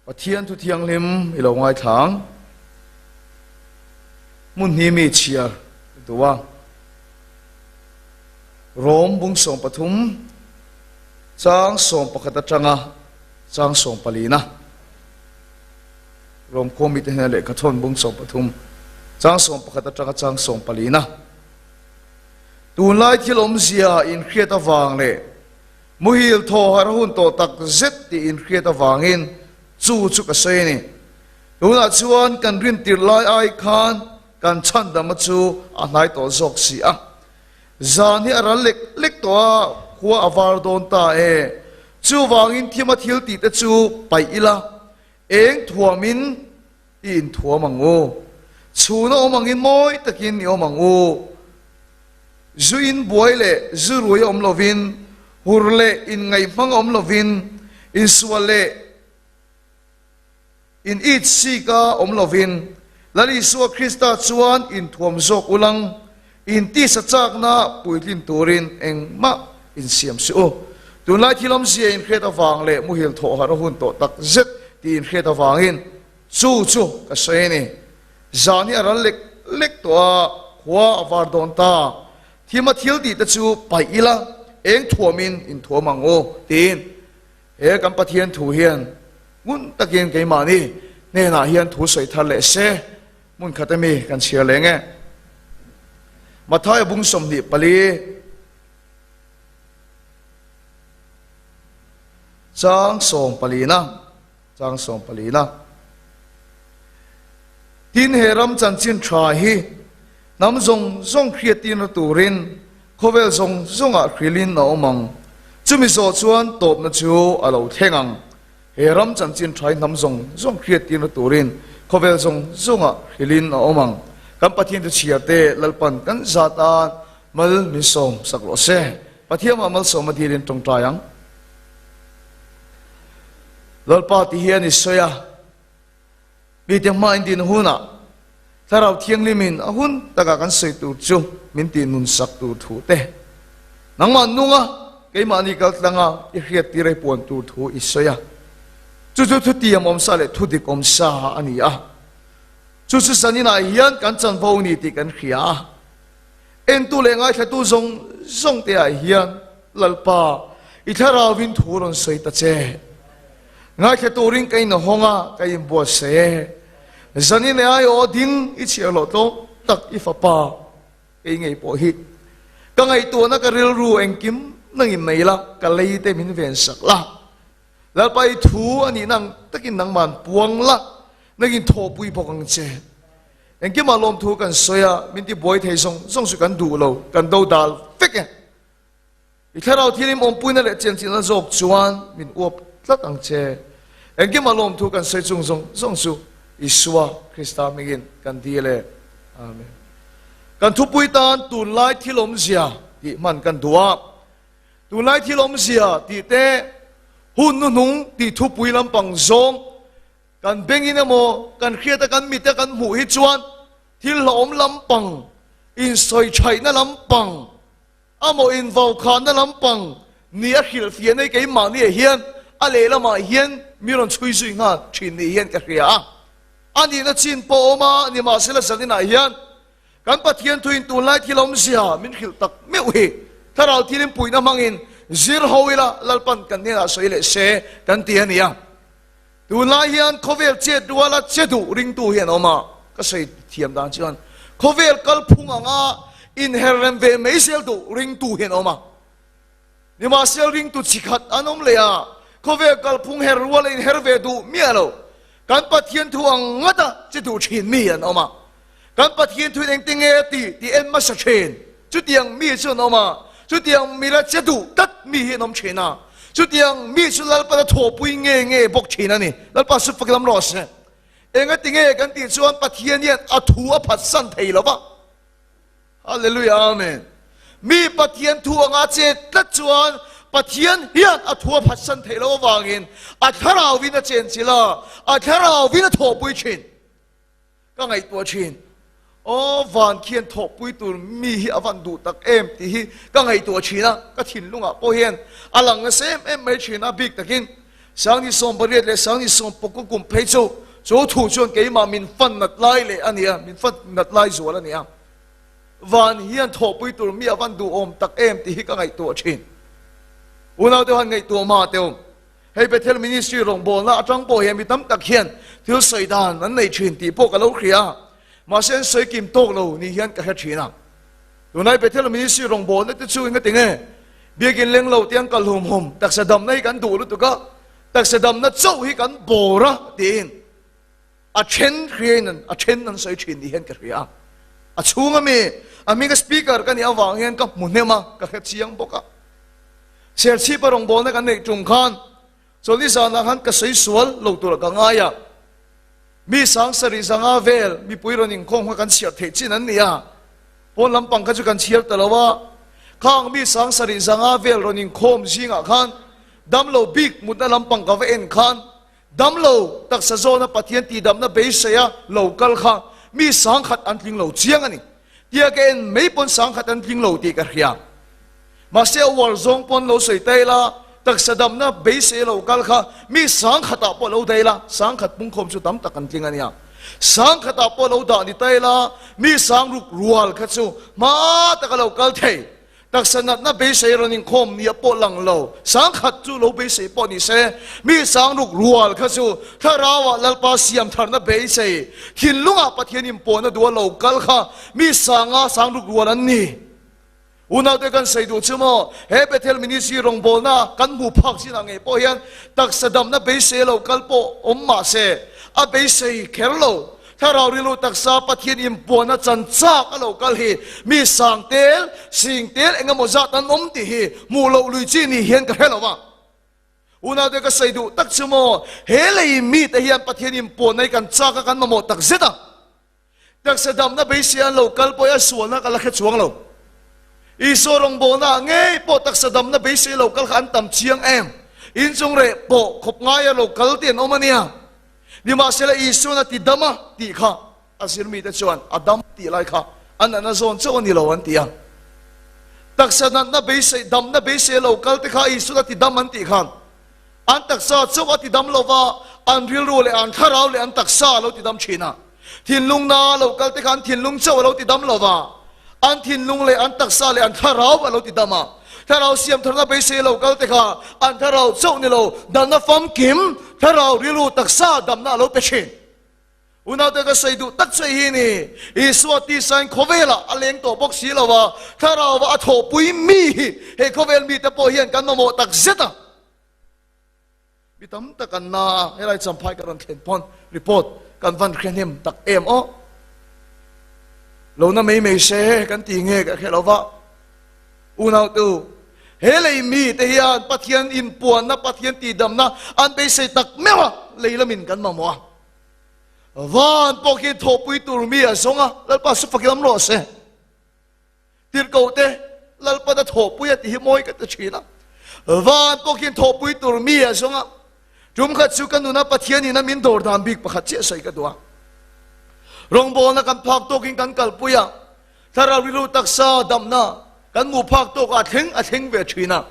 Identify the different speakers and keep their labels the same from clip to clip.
Speaker 1: Pathian thu thianghlim i lo ngaithla ang. Hmun hi mi chhiar i duh a. Rom bung 13 chang 11 atanga chang 14 na. Rom khua mite hnena lehkha thawn bung 13 chang 11 atanga chang 14 na. Tunlai thil awmzia inhriat avang leh Muhil thaw harh hun tawh tak zet tih inhriat avangin chu chu ka sawi a ni. Tunah chuan kan rintir lai ai khan kan chhandama chu a hnai tawh zawk si a. Zan hi a ral lek lek tawh a, khua a var dawn ta e. Chuvangin thima thil tih te chu paih ila, eng thuamin i inthuam ang u. Chhuna awm angin mawi takin i awm ang u. Zu in buai leh zu rui awm lovin, hur leh inngaihhmang awm lovin, insual leh in it sika awm lovin, Lal Isua Krista chuan inthuam zawk ulang, in tisa chakna puitlin turin engmah insiam suh u. Tunlai thil awmzia inhriat avang leh muhil thawh harh a hun tawh tak zet tih inhriat avangin chu chu ka sawi a ni. Zan hi a ral lek lek tawh a, khua a var dawn ta. Thima thil tih te chu paih ila, eng thuamin inthuam ang u tiin he kan Pathian thu hian ngun takin keimahni hnenah hian thu sawi thar leh se. Hmun khat ami kan chhiar leng e. Mathaia bung 24 chang 14 na, chang 14 na. Tin he ram chanchin tha hi hnam zawng zawng hriattirna turin khawvel zawng zawngah hrilhin a awm ang. Chumi zawh chuan tawpna chu a lo thleng ang. He ram chanchin tha hi hnam zawng zawng hriattirna turin khawvel zawng zawngah hrilhin a awm ang. Kan Pathian chu chhiar te Lalpan kan zat a, mal min sawm sak rawh se. Pathian mah malsawm a dilin tawngtai ang. Lalpa ti hian i sawi a, mite hma in din hunah Thlarau Thianghlimin a hun takah kan sawi tur chu min tih nun sak tur thu te, nangmah nunga keimahni kal tlanga i hriat tir ei puan tur thu i sawi a. Chu chu thutiam awmsa leh thudik awmsa a ni a. Chu chu zaninah hian kan chanvo ni tih kan hria a. Entu leh ngaithlatu zawng zawng te ah hian Lalpa i thlarauin thu rawn sawi ta che. Ngaithla turin ka inhawng a, ka inbuatsaih e. Zanin e aiawh ding i chhiar loh tlawm tak i fapa kei ngei pawh hi. Ka ngaihtuahna ka rilru engkim nangin nei la, ka lei te min ven sak la. Lalpa i thu a nihna ang takin nangman puang la, nangin thawhpui bawk ang che. Engkimah lawmthu kan sawi a, min ti buai thei zawng zawng chu kan duh lo, kan do dal vek e. I thlarau thilim awmpuina leh chenchilhna zawk chuan min uap tlat ang che. Engkimah lawmthu kan sawi chung zawng zawng chu Isua Krista hmingin kan dil e. Amen. Kan thupui tan tunlai thil awmzia tih hman kan duh a. Tunlai thil awmzia tih te, hun hnuhnung tih thupui lampang zawng Kan bengin emaw, kan hriata kan mite kan hmuh hi chuan thil hlauhawm lampang, insawichhaihna lampang, amaw invaukhanna lampang ni a hrilhfiah nei keimahni ah hian a lehlamah hian mi rawn chhui zui nghal thin ni hian ka hria a. A nihna chin pawh a awm a, nimahsela zaninah hian kan Pathian thuin tunlai thil awmzia min hrilh tak meuh hi Thlarau thilin puihna hmangin zir ho ila Lalpan kan hnenah sawi leh se kan ti a ni a. Tunlai hian khawvel chet ruala che duh ringtu hi an awm a, ka sawi thiam dan chuan khawvel kalphung anga inher rem ve mai zel duh ringtu hi an awm a. Nimahsel ringtu chi khat an awm leh a, khawvel kalphung her ruala inher ve duh miah lo, kan Pathian thu ang ngata che duh thin mi an awm a. Kan Pathian thuin engtin nge tih tih en hmasa thin. Chutiang mi chu an awm a, chutiang mila che duh tlat mi hi an awm thin a. Chutiang mi chu Lalpan a thawhpui nge nge bawk thin a ni. Lalpa su fak lam rawh se. Engati nge kan tih chuan Pathian hian a thu a phatsan thei lo va. Hallelujah Amen. Mi Pathian thu anga che tlat chuan Pathian hian a thu a phatsan thei lo avangin a thlarauin a chenchilh a, a thlarauin a thawhpui thin. Ka ngaihtuah thin, Aw van khian thawhpui tur mi hi a van duh tak em tih hi ka ngaihtuah thin a, ka thinlungah pawh hian a lang nasa em em mai thin a, bik takin 28 leh 28 kum phei chu chu thu chuan keimah min fan nat lai leh a nia, min fan nat lai zual a nia. Van hian thawhpui tur mi a van duhawm tak em tih hi ka ngaihtuah thin. Unau te han ngaihtuah mah teu. Hei Bethel Ministry rawngbawlna atang pawh hian mi tam tak hian thil sawi dan an nei thin tih pawh ka lo hria a, mahse an sawi kim tawk lo ni hian ka hre thin a. Tunlai Bethel Ministry rawngbawlna te chu engati nge biakin leng lo tiang kal hum hum taksa damna hi kan duh lutuk a, taksa damna chauh hi kan bawr a tiin a then hriain an a then an sawi thin ni hian ka hria a. A chhung ami a hminga speaker ka nih avang hian ka hmu hnem a, ka hre chiang bawk a. Serchhipa rawngbawlna kan neih tum khan chawlhni zanah khan ka sawi sual lo tur ka ngai a. Mi 7000 vel mipui rawn inkhawm kha kan chhiar theih chin an ni a, pawn lampang kha chu kan chhiar ta lo a. Khang mi 7500 vel rawn inkhawm zingah khan damlo bik mutna lampang ka va en khan damlo taksa zawna Pathian tihdamna beiseia lo kal kha mi 10,000 an tling lo chiang a ni. Tia ka en mai pawn 10,000 an tling lo tih ka hria. Mahse a uar zawng pawn lo sawi ta ila, taksa damna beisei lo kal kha mi 10,000 ah pawh lo dah ila, 10,000 pungkhawm chu tam tak an tling a nia. 10,000 ah pawh lo dah ni ta ila, mi 6000 rual kha chu hma taka lo kal thei. Taksa natna beisei rawn inkhawm nia pawh lang lo, 10,000 chu lo beisei pawh ni se, mi 6000 rual kha chu thlarauah Lalpa siamtharna beisei, thinlungah Pathian inpawhna duha lo kal kha mi 500, 6000 rual an ni. Unaute kan sawi duh chu maw, he Bethel Ministry rawngbawlna kan hmuh phak zinah ngei pawh hian taksa damna beisei lo kal pawh awm mah se, a beisei kher lo. Thlarau rilru taksa Pathian inpuanna chan chak a lo kal hi mi sang tel, sing tel eng emaw zat an awm tih hi hmuh loh lui chi ni hian ka hre lo a. Unaute ka sawi duh tak chu maw, he lei mite hian Pathian inpuanna hi kan chak a, kan mamawh tak zet a. Taksa damna beisei an lo kal pawh hi a sualna ka la hre chuang lo. Isua rawngbawlna ah ngei pawh taksa damna beisei lo kal kha an tam chiang em? Inchung reh pawh khawp ngaia lo kal tih an awm a nia. Nimahsela Isuan a ti dam a tih kha a zirmite chuan a dam tih lai kha a natna zawn chauh a ni lo an ti a. Taksa natna beisei, damna beisei lo kal te kha Isuan a ti dam an tih khan an taksa chauh a ti dam lo va, an rilru leh an thlarau leh an taksa a lo ti dam thin a. Thinlung na lo kal te kha an thinlung chauh a lo ti dam lo va, an thinlung leh an taksa leh an thlarau a lo ti dam a. Thlarau siam tharna beisei lo kal te kha an thlarau chauh ni lo, danna famkim thlarau rilru taksa damna a lo pe thin. Unaute ka sawi duh tak che hi ni, Isua tisain khawvelah a leng tawh bawk si lo va, thlarauva a thawhpui mi hi he khawvel mite pawh hian kan mamawh tak zet a. Mi tam tak an na a, helai Champhai ka rawn thlen pawn report kan van hre hnem tak em aw. Lo na mai mai se kan ti nge ka hre lo va. Unautu, he lei mi te hian Pathian inpuanna, Pathian tihdamna an beisei tak meuh a, lei lamin kan mamawh a. Van pawh khi thawhpui tur mi a zawng a, Lalpa su fakin awm rawh se. Tirhkohte Lalpan a thawhpui a tih hi mawi ka ti thin a. Van pawh khian thawhpui tur mi a zawng a. Tum khat chu ka nuna Pathian in a min dawr dan bik pakhat chiah sawi ka duh a. Rawngbawlna kan phak tawkin kan kalpui a, thlarau rilru taksa damna kan hmuh phak tawkah a thleng a thleng ve thin a.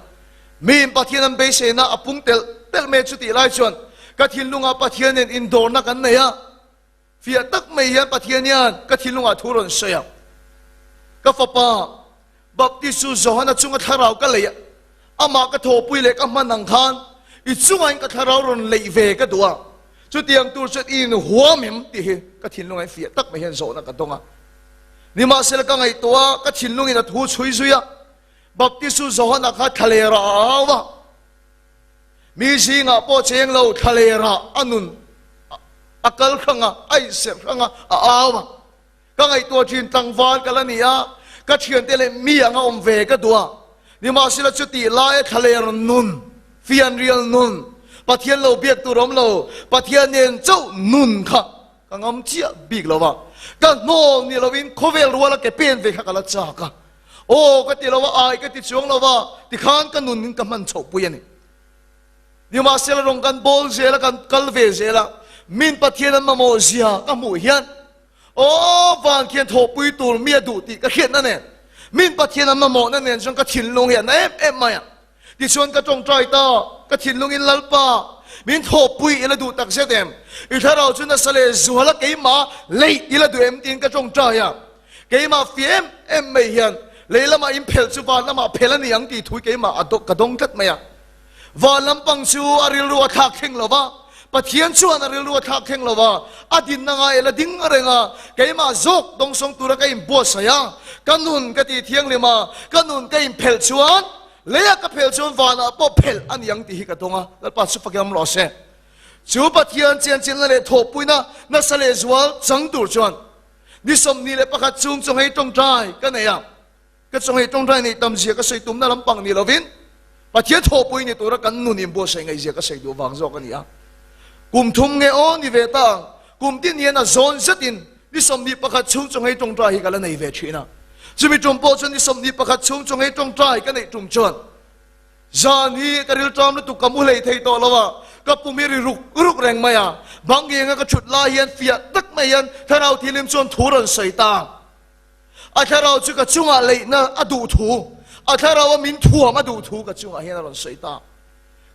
Speaker 1: Miin Pathian an beiseina a pung telh telh mai chutih lai chuan ka thinlungah Pathian nen indawrna kan nei a. Fiah tak mai hian Pathian hian ka thinlungah thu rawn sawi a, Ka fapa, Baptist chu Johana chunga thlarau ka leih a, amah ka thawhpui leh ka hman ang khan i chungain ka thlarau rawn leih ve ka duh a, chutiang tur chuan i inhuam em tih hi ka thinlungah fiah tak mai hian zawhna ka dawng a. Nimahsela ka ngaihtuah a, ka thinlungin a thu chhui zui a, Baptist chu Johana kha thlalerah a au a, Mi zingah pawh cheng lo thlalerah a nun a kal hrang a, a inserh hrang a, a au a. Ka ngaihtuah thin tlangval ka la ni a, ka thiante leh mi anga awm ve ka duh a. Nimahsela chutih laia thlaler nun, fianrial nun, Pathian lo biak tur awm lo, Pathian nen chauh nun kha ka ngam chiah bik lo a. Ka hnawl ni loin khawvel ruala ke pen ve kha ka la chak a. Aw ka ti lo a, ai ka ti chuang lo a, tikhan ka nun in ka hman chhoh pui a ni. Nimahsela rawng kan bawl zel a, kan kal ve zel a, min Pathian an mamawh zia ka hmuh hian aw van khian thawhpui tur mi a duh tih ka hriatna nen, min Pathian an mamawhna nen chuan ka thinlung hi a na em em mai a. Tichuan ka tawngtai ta, ka thinlungin Lalpa, Min thawhpui ila duh tak zet em? I thlarau chu nasa leh zual a keimah leih ila duh em? tiin ka tawngtai a. Keimah fi em em mai hian lei lamah in phelh chu van lamah phelh a ni ang tih thu keimah a ka dawng tlat mai a. Van lampang chu a rilru a thlak thleng lo va, Pathian chuan a rilru a thlak thleng lo va, a dinna ngai ela ding reng a, keimah zawk dawngsawng tura ka inbuatsaih a, ka nun ka tih thianghlim a, ka nun ka inphelh chuan leia ka phelh chuan vanah pawh phelh a ni ang tih hi ka dawng a, Lalpa chu fak em rawh se. Chu Pathian chianchilna leh thawhpuina nasa leh zual chang tur chuan ni 21 chung chawnghei tawngtai ka nei a. Ka chawnghei tawngtai neih tam zia ka sawi tumna lampang ni lovin Pathian thawhpui ni tura kan nun inbuatsaih ngaih zia ka sawi duh vang zawk a ni a. Kum thum nge aw ni ve ta ang, kum tin hian a zawn zetin ni 21 chhung chawnghei tawngtai hi ka la nei ve thin a. Chumi tum pawh chuan ni 21 chhung chawnghei tawngtai ka neih tum chuan Zan hi ka rilṭam lutuk ka mu hlei thei tawh lo a, ka pum hi ri ruk ruk reng mai a. Bang ngenga ka ṭhut lai hian fiah tak mai hian Thlarau Thianghlim chuan thu rawn sawi ta. A thlarau chu ka chungah leihna a duh thu, a thlarau a min thuam a duh thu ka chungah hian a rawn sawi ta.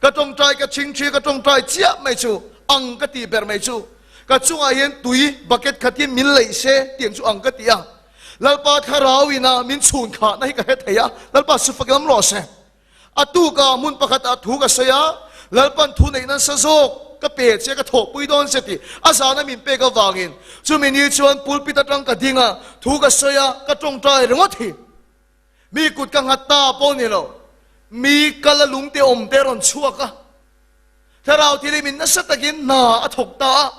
Speaker 1: Ka tawngtai ka chhingchhi ka tawngtai chiah mai chu ang ka tih ber mai chu ka chungah hian tui bucket khat hi min leih se tiang chu ang ka ti a. Lalpa thlarau ina min chhun khahna hi ka hre thei a, Lalpa su fak lam rawh se. A tuka hmun pakhat ah thu ka sawi a, Lalpan thu neih nasa zawk ka pe che ka thawhpui dawn che tih a zana min pek avangin chumi ni chuan pulpit atang ka ding a, thu ka sawi a, ka tawngtai ringawt hi. Mi kut ka nghat ta pawh ni lo, mi kal a lungte awm te rawn chhuak a. Thlarau thilimin nasa takin hna a thawk ta a,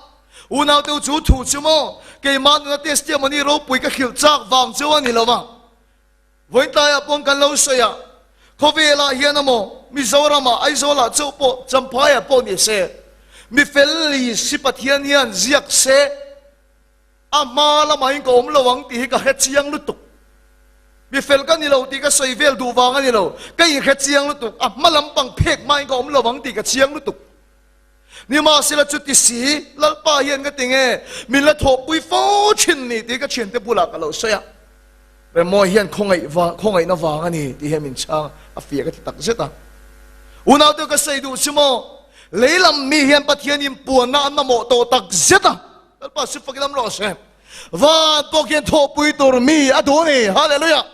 Speaker 1: Unaute u chu thu chu maw, keimah nuna testimony ropui ka hrilh chak vang chu a ni lo a, vawitlaiah pawn kan lo sawi a, khawvelah hian amaw Mizoramah Aizawlah chauh pawh Champhaiah pawh ni se, mi fel li si Pathian hian ziak se, A hma lamah in ka awm lo ang tih hi ka hre chiang lutuk. Mi fel ka ni lo tih ka sawi vel duh vang a ni lo. Ka inhre chiang lutuk. A hma lampang phek hma in ka awm lo ang tih ka chiang lutuk. Nimahsela chuti si, Lalpa hian ka ti nge, min la thawhpui fo thin ni tih ka thiante bulah ka lo sawi a. Remawi hian khawngaih vang, khawngaihna vang a ni tih hian min chhang a fiah ka ti tak zet a. Unaute ka sawi duh si maw, lei lam mi hian Pathian inpuanna an mamawh tawh tak zet a. Lalpa su fak lam rawh se. Van pawh khian thawhpui tur mi a duh a ni. Hallelujah.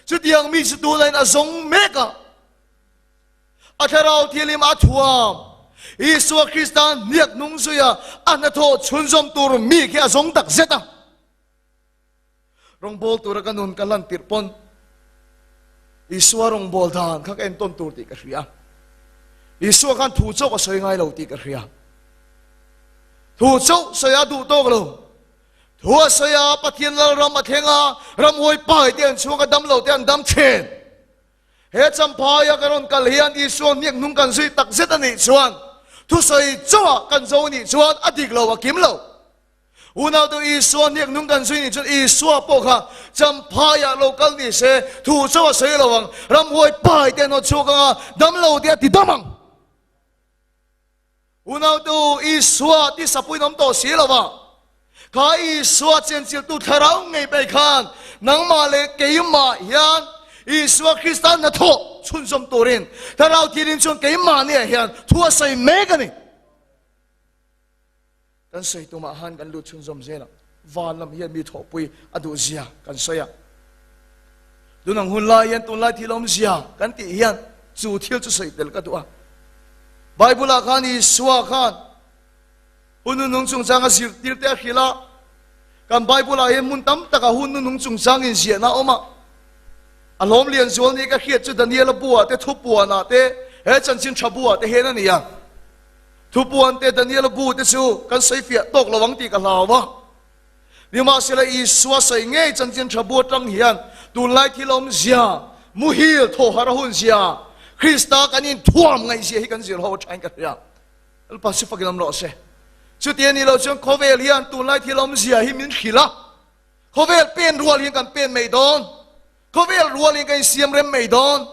Speaker 1: Chutiang mi chu tunah in a zawng mek a. A thlarau thianghlim a thuam. Isua Krista hniak hnung zuia a hnathawh chhunzawm tur mi khi a zawng tak zet a. Rawngbawl tura ka nun ka hlan tirh pawn Isua rawngbawl dan kha ka entawn tur tih ka hria. Isua khan thu chauh a sawi ngai lo tih ka hria. Thu chauh sawi a duh tawk lo. Thu a sawi a, Pathian Lalram a thleng a, ramhuai pai te an chhuak a, dam lo te an dam thin. He Champhaia kan rawn kal hian Isua hniak hnung kan zui tak zet a nih chuan thusawi chauhah kan zo nih chuan a dik lo, a kim lo. Unaute Isua hniak nung kan zui nih chuan Isua pawh kha Champhaiah lo kal ni se, thu chauh a sawi lo ang, ramhuai pai te an haw chhuak ang a, dam lo te a ti dam ang. Unaute Isua tisapuiin awm tawh si lo va, kha Isua chenchilhtu thlarau ngei pei khan nangmah leh keimah hian Isua Krista hnathawh chhunzawm turin thlarau thianghlim chuan keimahniah hian thu a sawi mek a ni. Kan sawi tumah han kan lut chhunzawm zel ang. Van lam hian mi thawhpui a duh zia kan sawi a. Tun ang hun lai hian tunlai thil awm zia kan tih hian chu thil chu sawi tel ka duh a. Bible ah khan Isua khan hun nunung chungchang a zirtir te a hrilh a. Kan Bible ah hian hmun tam takah hun nunung chungchang inziahna a awm a. A hlawm lian zual ni ka hriat chu Daniela bu ah te thupuan ah te he chanchin tha bu ah te hian a ni a. Thupuan te Daniela bu te chu kan sawi fiah tawk lo ang tih ka hlau a. Nimahsela Isua sawi ngei chanchin tha bu atang hian tunlai thil awmzia, muhil thawhar a hunzia, Krista kan inthuam ngaihzia hi kan zir ho athain ka hria. Lalpa chu fakin awm rawh se. Chuti a nih loh chuan khawvel hian tunlai thil awmzia hi min hrilh a. Khawvel pen rual hian kan pen mai dawn. Khawvel rualin kan insiam rem mai dawn.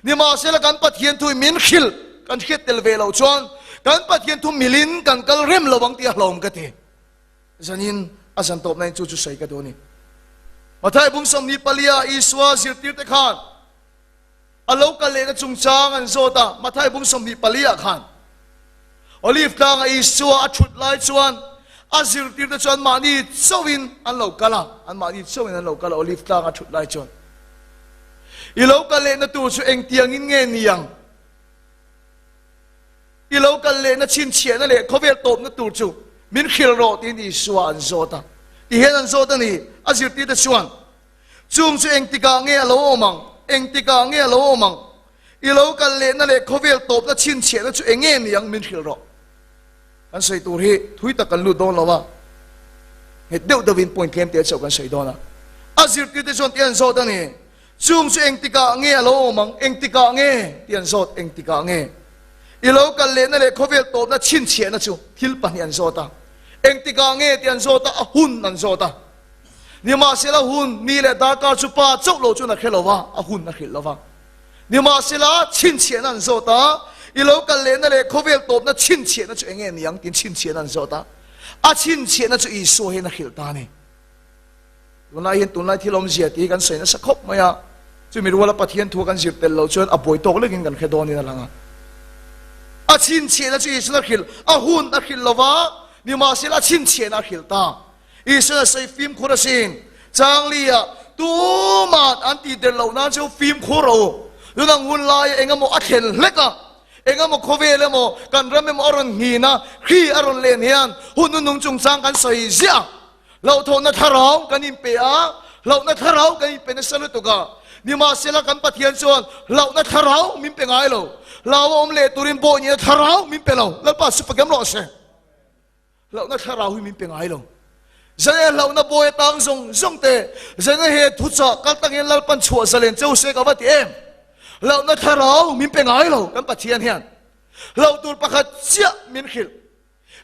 Speaker 1: Nimahsela kan Pathian thu min hrilh kan hriat tel ve loh chuan kan Pathian thu milin kan kal rem lo ang tih a hlawm ka ti. Zanin a zan tawp nain chu chu sawi ka duh a ni. Mathai bung 24 Isua zirtirte khan a lo kal lehna chungchang an zawt a, Mathai bung 24 khan. Olive tlanga Isua a thut lai chuan a zirtirte chu anmahni chauhin an lo kal a, anmahni chauhin an lo kal a Olive tlanga a thut lai chuan. I lo kal lehna tur chu engtiangin nge ni ang? I lo kal lehna chhinchhiahna leh khawvel tawpna tur chu min hrilh rawh tiin Isua an zawt a. Tihian an zawt a ni, a zirtirte chuan, Chung chu engtikah nge a lo awm ang? Engtikah nge a lo awm ang? I lo kal lehna leh khawvel tawpna chhinchhiahna chu eng nge ni ang min hrilh rawh. Kan sawi tur hi thui tak kan lut dawn lo a, nghet deuh deuhin point tlem te chauh kan sawi dawn a. A zirtirte chuan ti an zawt a ni, Chung chu engtikah nge a lo awm ang? Engtikah nge? ti an zawt, Engtikah nge? I lo kal lehna leh khawvel tawpna chhinchhiahna chu thil pahnih an zawt a. Engtikah nge ti an zawt a, a hun an zawt a. Nimahsela hun, ni leh darkar chu pa chauh lo chuan a hre lo va, a hun a hrilh lo va. Nimahsela chhinchhiahna an zawt a, I lo kal lehna leh khawvel tawpna chhinchhiahna chu eng nge ni ang? tiin chhinchhiahna an zawt a. A chhinchhiahna chu Isua hian a hrilh ta a ni. Tunlai hian tunlai thil awmzia tih hi kan sawi nasa khawp mai a, chumi ruala Pathian thu kan zir tel loh chuan a buai tawk lekin kan hre dawnin a lang a. A chhinchhiahna chu Isuan a hrilh, a hun a hrilh lo va, nimahsela a chhinchhiahna a hrilh ta. Isuan a sawi fimkhur asin. Changlia, Tuman an tih der loh nan chu fimkhur rawh u. Tunang hun laia eng emaw a thlen hlek a, eng emaw khawvel emaw, kan ram emaw a rawn nghin a, hri a rawn len hian hun nunung chungchang kan sawi ziah a. Hlauhthawhna thlarau kan inpe a, hlauhna thlarau kan inpe nasa lutuk a. Nimahsela kan Pathian chuan hlauhna thlarau min pe ngai lo. Hlau a awm leh turin bawi nihna thlarau min pe lo. Lalpa chu pakem rawh se. Hlauhna thlarau hi min pe ngai lo. Zane hlauhna bawi atang zawng zawng te, zane he thuchah kal tangin Lalpan chhuah zalen cheu se ka va ti em? Hlauhna thlarau min pe ngai lo kan Pathian hian. Hlauh tur pakhat chiah min hrilh.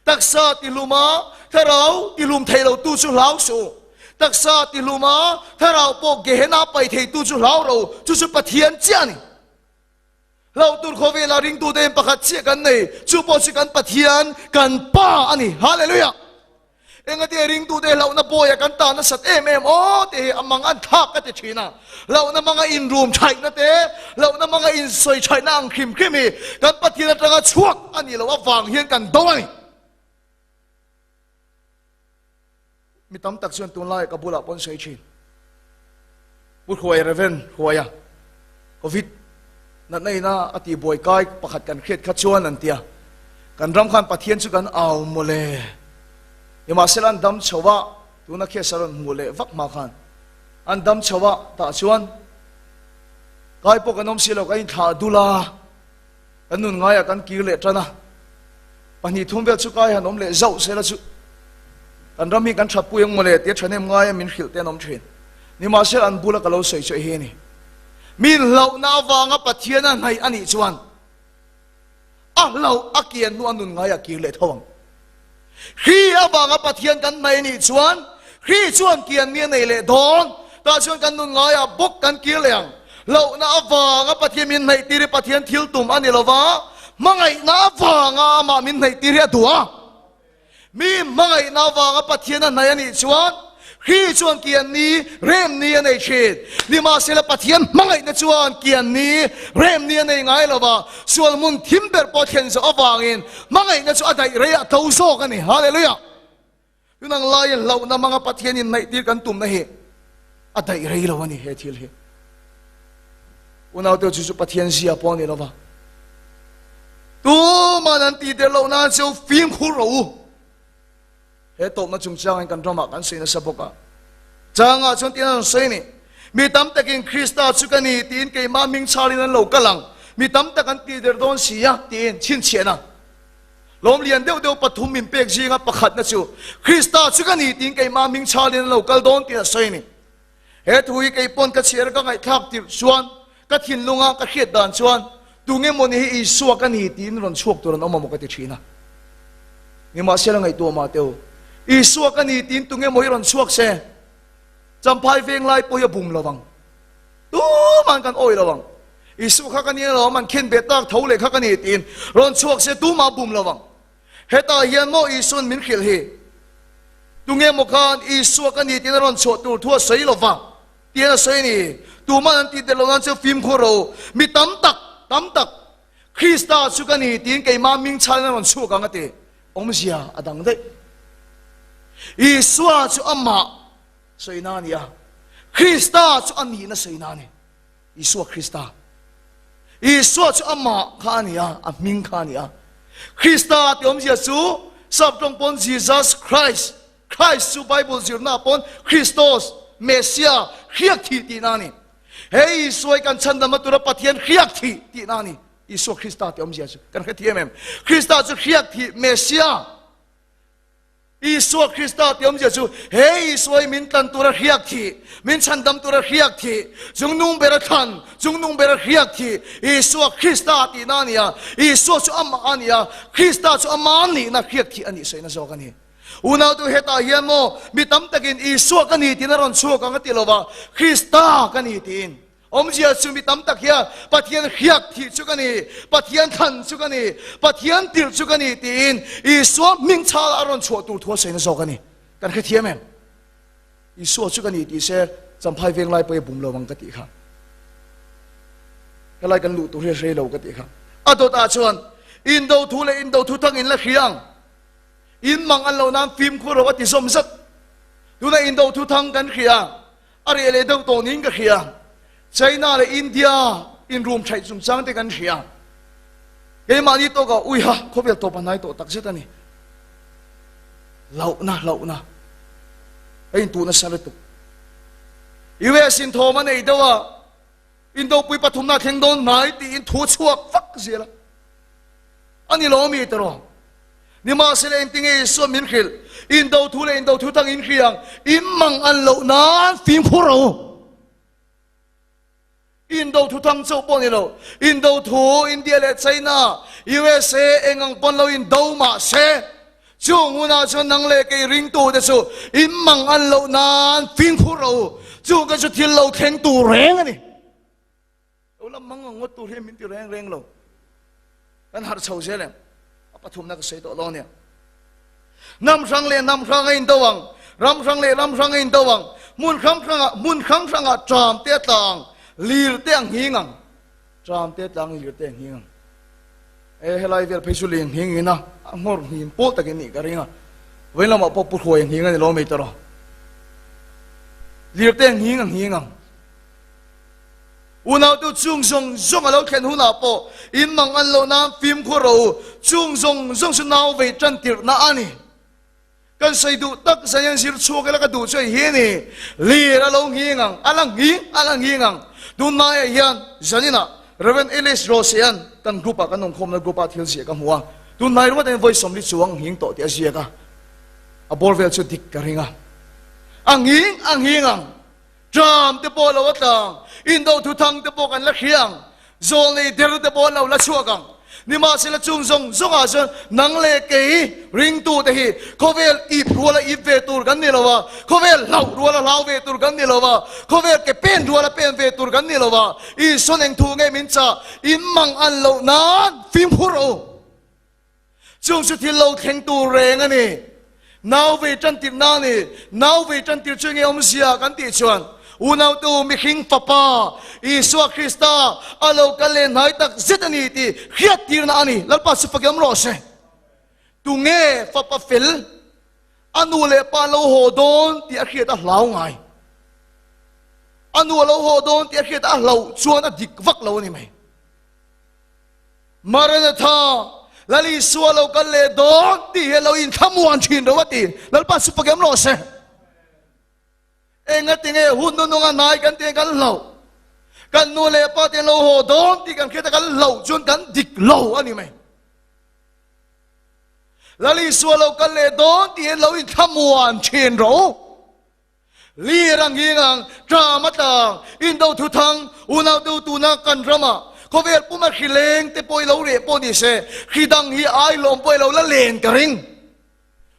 Speaker 1: Taksa tihlum a, thlarau tihlum thei lo tu chu hlau suh u. Taksa tihlum a, thlarau pawh Gehenna pai thei tu chu hlau ro, chu chu Pathian chiah a ni. Hlauh tur khawvela ringtute in pakhat chiah kan nei, chu pawh chu kan Pathian, kan Pa a ni. Hallelujah! Engati ringtute hlauhna bawiah kan ta nasat em em aw tih hi a mang an thlak ka ti thin a. Hlauhna manga inrum thaihna te, hlauhna manga insawi thaihna ang hrim hrim hi kan Pathian atanga chhuak a nih loh avang hian kan do a ni. Mi tam tak chuan tunlaiah ka bulah pawn sawi thin. Pu Hruai Reverend Hruaia Covid natna ina a tih buai kai pakhat kan hriat kha chuan an tia. Kan ram khan Pathian chu kan au mawle. Nimahsela an dam chho a, tuna case a rawn hmuh leh vak hma khan an dam chho a, tah chuan kai pawh kan awm si lo, kan inthlah dul a. Kan nun ngaiah kan kir leh tan a, pahnih thum vel chu kai han awm leh zauh sela chu kan ram hi kan that pui ang mawle tia thahnem ngaia min hrilh te an awm thin. Nimahsela an bula ka lo sawi chu hei a ni. Min hlauhna avanga Pathian a hnaih a nih chuan a hlauh a kian hnu a nun ngaiah kir leh tho ang. Hri avanga Pathian kan hnaih a nih chuan Hri chuan kian mi a nei leh dawn, tah chuan kan nun ngaiah bawk kan kir leh ang. Hlauhna avanga Pathian min hnaih tir hi Pathian thil tum a ni lo va, hmangaihna avanga amah min hnaih tir hi a duh a. Mi hmangaihna avanga Pathian a hnaih a nih chuan Hri chuan kian ni rem ni a nei thin. Nimahsela Pathian hmangaihna chuan kian ni rem ni a nei ngai lo va, sual hmun thim ber pawh thlen zawh avangin hmangaihna chu a daih rei a to zawk a ni. Hallelujah! Tunang laiin hlauhna hmanga Pathian inhnaihtir kan tumna hi a daih rei lo a ni he thil hi. Unaute chu chu Pathian zia pawh a ni lo va. Tuman an tih der loh nan cheu fimkhur rawh u. He tawpna chungchangin kan ramah kan sawi nasa bawk a. Changah chuan tiin an rawn sawi a ni. Mi tam takin Krista chu ka ni tiin keimah hming chhalin an lo kal ang. Mi tam tak an tih der dawn si a tiin chhinchhiahna lawm lian deuh deuh pathum min pek zinga pakhatna chu Krista chu ka ni tiin keimah hming chhalin an lo kal dawn tiin a sawi a ni. He thu hi kei pawn ka chhiar ka ngaihthlak tirh chuan ka thinlunga ka hriat dan chuan tunge mawni hi Isua ka ni tiin rawn chhuak tur an awm amaw ka ti thin a. Nimahsela ngaihtuah mah teh u, Isua ka ni tiin tunge maw hi rawn chhuak se, Champhai veng lai pawh hi a bum lo vang. Tuman kan awih lo vang. Isua kha ka ni alawm, an khen ve tak tho leh kha ka ni tiin rawn chhuak se tumah bum lo vang. Hetah hian maw Isua'n min hrilh hi? Tunge maw khan Isua ka ni tiin a rawn chhuah tur thu a sawi lo va tiin a sawi a ni. Tuman an tih der lo nan chu fimkhur rawh u. Mi tam tak, tam tak. Krista chu ka ni tiin keimah hming chhalin a rawn chhuak ang a ti. Awmzia a dang daih. Isua chu amah sawina a ni a, Krista chu a nihna sawina a ni. Isua Krista. Isua chu amah kha a ni a, a hming kha a ni a. Krista tih awmzia chu sap tawng pawn Jesus Christ, Christ chu Bible zirna pawn Christos, Messiah, hriak thih tihna a ni. He Isua hi kan chhandamna tura Pathian hriak thih tihna a ni. Isua Krista tih awmzia chu kan hrethiam em? Krista chu hriak thih Messiah. Isua Krista tih awmzia chu he Isua hi min tlan tura hriak thih, min chhandam tura hriak thih, chungnung bera thlan, chungnung bera hriak thih Isua Krista tihna a ni a. Isua chu amah a ni a, Krista chu ama nihna hriak thih a nih sawiina zawk a ni. Unautu hetah hian maw mi tam takin Isua ka ni tiin a rawn chhuak ang a ti lova, Krista ka ni tiin. Awmzia chu mi tam tak hian Pathian hriak thih chu ka ni, Pathian thlan chu ka ni, Pathian tirh chu ka ni tiin Isua hming chhala a rawn chhuah tur thu a sawi na zawk a ni. Kan hrethiam em? Isua chu ka ni tih se Champhai veng lai pawh i bum lo ang ka tih kha. Helai kan luh tur hi a hrei lo ka tih kha. A dawtah chuan indo thu leh indo thu thang in la hria ang. In mang an lo nan fimkhur rawh a ti zawm zat. Tuna indo thu thang kan hria. A reh leh deuh tawh niin ka hria. China leh India inrum thaih chungchang te kan hria. Keimahni tawkah uiha khawvel tawp a hnai tawh takzet a ni. Hlauhna, hlauhna. A intuh nasa lutuk. US in thawm a nei deuh a, Indopui pathumna a thleng dawn hnai tiin thu a chhuak vak zel a. A ni lo mi tawh. Nimahsela engtinge Isua min hrilh? Indo thu leh indo thu thang in hria ang, in mang an loh nan fimkhur rawh u. Indo thu thang chauh pawh ni lo, indo thu India leh China, USA eng ang pawn lo indo mah se, chung hunah chuan nang leh kei ringtute chu in mang an loh nan fimkhur rawh u. Chung ka chu thil lo thleng tur reng a ni. Lo la mang ang ngawt tur hian min ti reng reng lo. Kan harh chho zel em? A pathumna ka sawi tawh lo ania. Hnam hrang leh hnam hrang a indo ang, ram hrang leh ram hrang a indo ang, hmun hrang hrangah hmun hrang hrangah ṭam te a tla ang, lir te a nghing ang. Ṭam te a tla ang, lir te a nghing ang. E helai vel phei chu lir nghing in a, a nghawr nghing pawl takin nih ka ring a. Vawiin lamah pawh pu hruai a nghing a ni lo mai tawh rawh. Lir te a nghing a nghing ang. Unautu chung zawng zawng a lo thlen hunah pawh in mang an loh nan fimkhur rawh u, chung zawng zawng chu nau vei tan tirhna a ni. Kan sawi duh tak zai an zir chhuak ila ka duh chu hei hi a ni, lir a lo nghing ang, a la nghing, a la nghing ang. Tunlaiah hian zaninah Rev. Elias Rose-a'n kan group-ah kan awmkhawmna group-ah thil ziah ka hmu a, tunlai ruat hian vawi 40 chuang nghing tawh tih a ziak a, a bawr vel chu dik ka ring a, a nghing, a nghing ang. Tram te pawh lo a tlang, indo thuthang te pawh kan la hria ang, zawlnei der te pawh an lo la chhuak ang. Nimahsela chung zawng zawngah chuan nang leh kei ringtute hi khawvel ip ruala ip ve tur kan ni lo va, khawvel hlauh ruala hlau ve tur kan ni lo va, khawvel ke pen ruala pen ve tur kan ni lo va, Isuan eng thu nge min chah, in mang an loh nan fimkhur rawh u. Chung chu thil lo thleng tur reng a ni. Nau vei tan tirhna a ni. Nau vei tan tir chu enge awmzia kan tih chuan, Unautu mihring Fapa, Isua Krista a lo kal leh hnai tak zet a ni tih hriat tirna a ni. Lalpa chu fakiam rawh se. Tunge Fapa fel a nu leh pa lo haw dawn tih a hriat a hlau ngai? A nu a lo haw dawn tih a hriat a hlauh chuan a dik vak lo a ni mai. Maranatha, Lal Isua lo kal leh dawn tih hi a lo inthlamuan thin ro a ti. Lalpa chu pakem rawh se. Enga tinge hun nununga hnai kan tih kan hlauh. Kan nu leh pa te lo haw dawn tih kan hriat a kan hlauh chuan kan dik lo a ni mai. Lal Isua lo kal leh dawn tih hi lo inthlamuan thin ro. Lir a nghing ang, ṭam a tlang, indo thuthang, unautu tuna kan ramah khawvel puma hri leng te pawh i lo reh pawh ni se, hri dang hi ai lawm pawh i lo la len ka ring.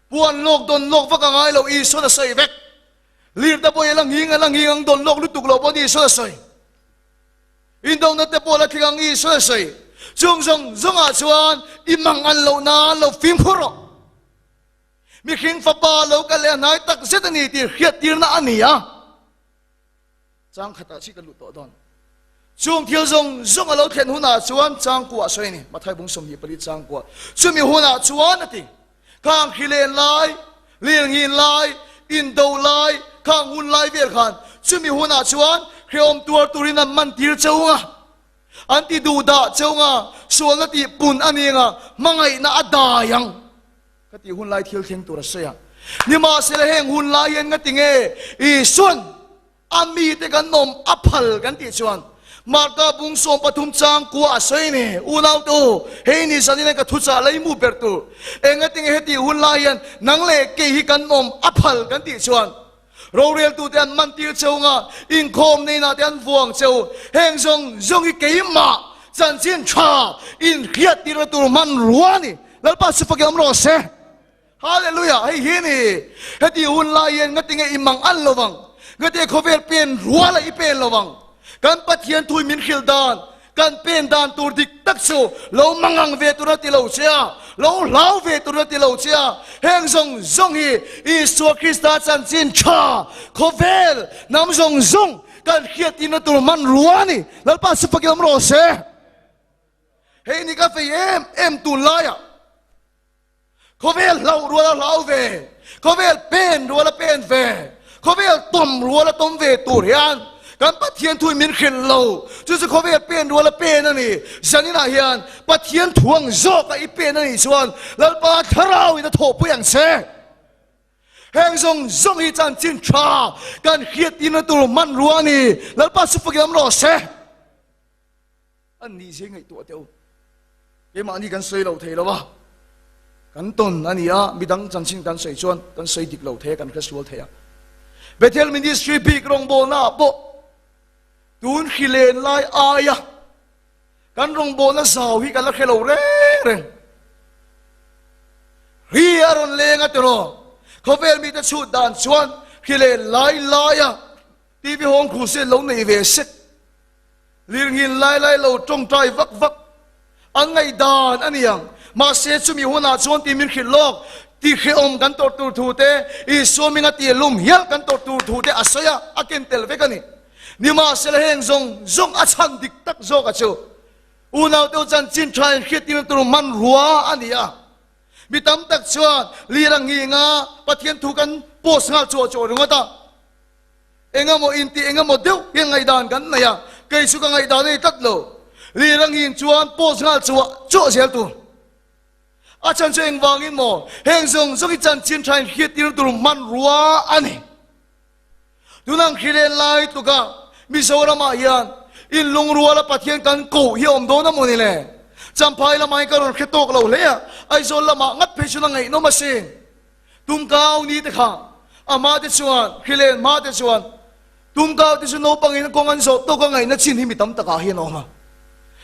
Speaker 1: Puan lawk dawn lawk vak a ngai lo, Isuan a sawi vek. Lir te pawh i la nghing a la nghing ang dawn lawk lutuk lo pawh ni Isuan a sawi. Indona te pawh la thleng ang Isuan a sawi. Chung zawng zawngah chuan i mang an loh nan lo fimkhur rawh. Mihring fapa lo kal leh a hnai tak zet a ni tih hriattirna a ni a. Chang khatah chi ka lut tawh dawn. Chung thil zawng zawng a lo thlen hunah chuan changkua a sawi a ni, Mathai bung 24 changkua. Chumi hunah chuan a ti, Khang hrilen lai, lirnghin lai, indo lai, khang hun lai vel khan chumi hunah chuan hrehawm tuar turin an man tir cheu ang a, an ti duh dah cheu ang a, sualna tih pun a ni ang a, hmangaihna a dai ang. Ka tih hun lai thil thleng tur a sawi a. Nimahsela heng hun lai hian nga tinge Isuan A mite kan awm a phal kan tih chuan Marka bung 13 chang kua a sawi ni. Unau te u, hei ni zanin a ka thuchah leimu ber tur. Engatinge heti hun lai hian nang leh kei hi kan awm a phal kan tih chuan roreltute an man tir cheu nga, inkhawm neinah te an vuang cheu. Heng zawng zawng hi keimah chanchin tha inhriat tirna tur hmanrua a ni. Lalpa chu fak i awm rawh se. Hallelujah! Hei hi ni, heti hun lai hian ngatinge i mang an lovang, ngatinge khawvel pen rual a i pen lovang. Kan Pathian thui min hrilh dan, kan pen dan tur dik tak chu lo mangang ve tur a ti lo che a, lo hlau ve tur a ti lo che a. Heng zawng zawng hi Isua Krista chanchin tha khawvel hnam zawng zawng kan hriattirna tur hmanrua a ni. Lalpa chu fakin awm rawh se. Hei ni ka fei em em tunlaiah. Khawvel hlauh rual a hlau ve, khawvel pen rual a pen ve, khawvel tawm rual a tawm ve tur hian kan Pathian thu min hrilh lo. Chu chu khawvel pen rual a pen a ni. Zaninah hian Pathian thu ang zawk a i pen a nih chuan Lalpa Thlarau in a thawhpui ang che. Heng zawng zawng hi chanchin tha kan hriattirna tur hmanrua a ni. Lalpa chu fakin awm rawh se. An nih zia ngaihtuah teh u. Keimahni kan sawi lo thei lo a, kan tawn a ni a, midang chanchin kan sawi chuan kan sawi dik lo thei a, kan hre sual thei a. Bethel Ministry bik rawngbawlna ah pawh tun hrilen lai aia kan rawngbawlna zau hi ka la hre lo reng reng. Hri a rawn leng a tiraw, khawvel mite chhut dan chuan hrilen lai laia TV hawng crusade lo nei ve sek. Lirnghin lai lai lo tawngtai vak vak an ngaihdan a ni ang. Mahse chumi hunah chuan ti min hrilh lawk, ti hrehawm kan tawrh tur thu te, Isua minga ti lum hial kan tawrh tur thu te a sawi a, a ken tel vek a ni. Nimahsela heng zawng zawng a chhan dik tak zawk a chu unaute u chanchin tha in hriattirna tur hmanrua a ni a. Mi tam tak chuan lir a nghinga Pathian thu kan post nghal chuah chuah ringawt a. Engemaw intih engemaw deuh hian ngaihdan kan nei a, kei chu ka ngaihdan a ni tlat lo. Lir a ngin chuan post nghal chuah chuah zel tur. A chhan chu engvangin maw heng zawng zawng hi chanchin tha in hriattir tur hmanrua a ni. Tunang hrilen lai tluka Mizoramah hian inlungruala Pathian kan koh hi a awm dawn a maw ni le? Champhai lamah hian ka rawn hre tawk lo hle a, Aizawl lamah ngat phei chuan a ngaihnawm asin. Tumkau ni te kha a hma te chuan hrilen hma te chuan Tumkau te chu naupangin kawng an zawh tawk a ngaihna chin hi mi tam takah hian a awm a.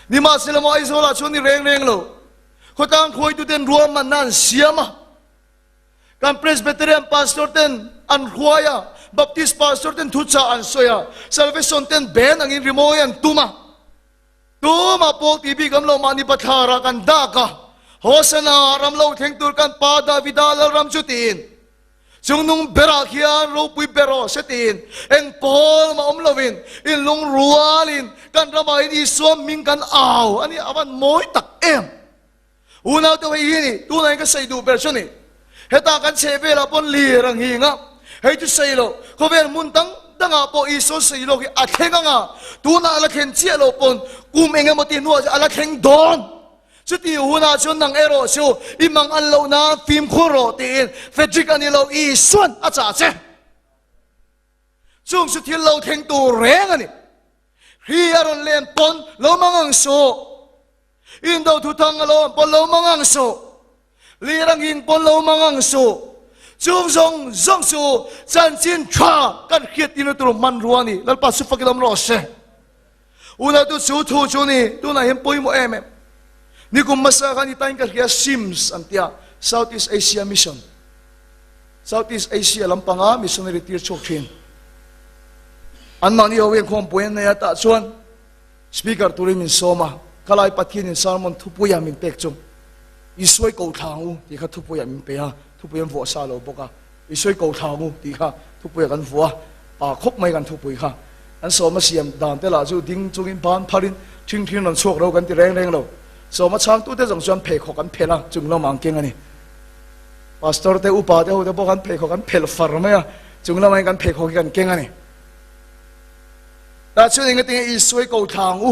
Speaker 1: Nimahsela maw Aizawlah chuan ni reng reng lo. Khawtlang khuaitu ten ruahmanna an siam a. Kan Presbyterian pastor ten an hruai a, Baptist pastor ten thuchah an sawi a, Salvation ten band angin rimawi an tum a. Tumah pawl ti bik am lo mahni bathlarah kan dak a, Hosana ram lo thleng tur kan pa Davida lalram chu tiin, chungnung berah khian ropui ber rawh se tiin eng pawl mah awm lovin inlungrualin kan ramah hian Isua hming kan au a ni, a van mawi tak em! Unau te hei hi ni, tunah hian ka sawi duh ber chu ni. Hetah kan chheh velah pawn lir a nghing a, hei chu sawi loh, khawvel hmun dang dangah pawh Isua sawi lawk hi a thleng ang a, tunah a la thlen chiah loh pawn kum eng emaw tih hnuah chuan a la thleng dawn. Chuti hunah chuan nang erawh chu i mang an loh nan fimkhur rawh tiin Frederick a ni lo, Isuan a chah che. Chung chu thil lo thleng tur reng a ni. Hri a rawn len pawn lo mang ang suh. Indo thuthang a lo awm pawn lo mang ang suh. Lir a nghing pawn lo mang ang suh. Chung zawng zawng chu chanchin tha kan hriat tirna tur hmanrua a ni. Lalpa chu fakin awm rawh se. Unautu chu thu chu ni tunah hian pawimawh em em. Nikum hmasa khan i tain ka hria SIMS an tia, South East Asia Mission. South East Asia lampanga missionary tir chhuak thin. Anmahni ho hian khawmpui an nei a, tah chuan Speaker turin min sawm a, khalai Pathianin sermon thupuia min pek chu i sawi ko thla ang u tih kha thupuia min pe a, thupui an vuah sa lo bawk a, i sawi ko thla ang u tih kha thupuia kan vuah a, pa khawp mai kan thupui kha. An sawma siam dan te lah chu ding chungin ban pharin ṭhing ṭhing rawn chhuak ro kan ti reng reng lo. Sawma chhangtute zawng chuan pheikhawk an phelh a, chung lamah an keng a ni. Pastor te, upa te ho te pawh kan pheikhawk an phelh far mai a, chung lamah hian kan pheikhawk hi kan keng a ni. Tah chuan engatinge Isua i ko thla ang u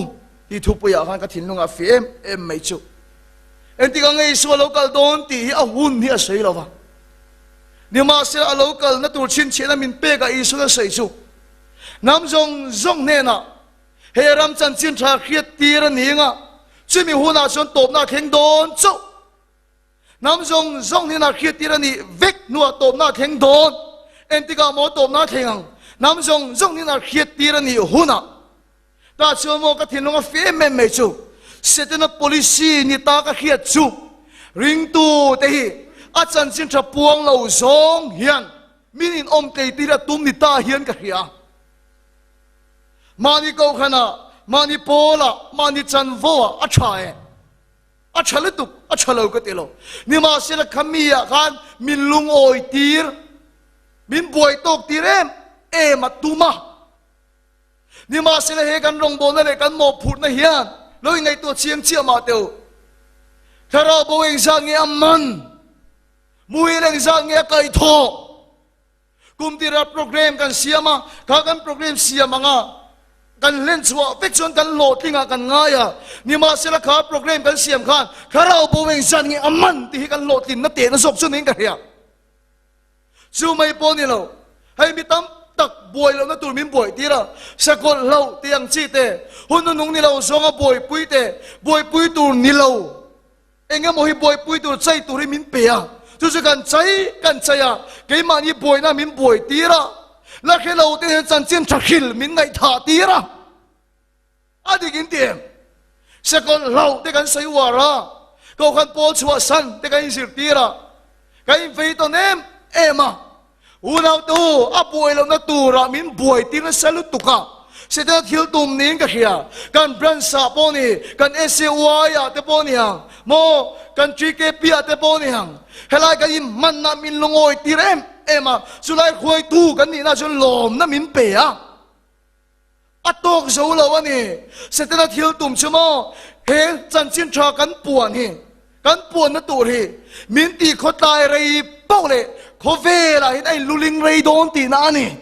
Speaker 1: tih thupuiah khan ka thinlungah a fih em em mai chu. Engtik ang nge Isua lo kal dawn tih hi a hun hi a sawi lo va. Nimahsela a lo kalna tur chhinchhiahna min pekah Isuan a sawi chu hnam zawng zawng hnenah he ram chanchin tha hriat tir a ni anga chumi hunah chuan tawpna a thleng dawn chauh. Hnam zawng zawng hnenah hriat tir a nih vek hnuah tawpna a thleng dawn. Engtikah maw tawpna a thleng ang? Hnam zawng zawng hnenah hriat tir a nih hunah Tah chuan maw ka thinlung a fi em em mai chu Setana policy ni ta ka hriat chu ringtu te hi a chanchin tha puang lo zawng hian min in awm tlei tir a tum ni ta hian ka hria. Mahni kohhranah, mahni pawlah, mahni chanvoah a tha e. A tha lutuk, a tha lo ka ti lo. Nimahsela khami ah khan min lungawi tir, min buai tawk tir em em a tum a. Nimahsela he kan rawngbawlna leh kan mawhphurhna hian lo ingaihtuah chiang chiah mah teh u. Thlarau bo engzat nge a man? Muhil engzat nge a kaihthawh? Kum tira program kan siam a, kha kan program siam anga kan hlen chhuah vek chuan kan hlawhtlingah kan ngai a. Nimahsela kha program kan siam khan thlarau bo engzat nge a man tih hi kan hlawhtlinna tehna zawk chu niin ka hria. Chu mai pawh ni lo, hei mi tam tak buai lohna tur min buai tir a, sakawlh hloh tih ang chi te, hun nunung ni lo zawnga buaipui te, buaipui tur ni lo, eng emaw hi buaipui tur chai tur hi min pe a, chu chu kan chai kan chai a, keimahni buaina min buai tir a, la hre lo te hian chanchin tha hril min ngaihthah tir a. A dik in ti em? Sakawlh hlauh te kan sawi uar a, Kohhran pawl chhuah san te kan inzirtir a, kan invei tawn em em a. Unautu, a buai lohna turah min buai tir nasa lutuk a, Setana thil tum niin ka hria. Kan branch ah pawh ni, kan SAY ah te pawh ni ang, maw kan TKP ah te pawh ni ang, helai kan inhmanna min lungawi tir em em a, chulai hruaitu kan nihna chuan lawmna min pe a. A tawk zo lo a ni. Setana thil tum chu maw he chanchin tha kan puan hi, kan puanna tur hi min ti khawtlai rei pauh leh khawvelah hian a inluling rei dawn tihna a ni.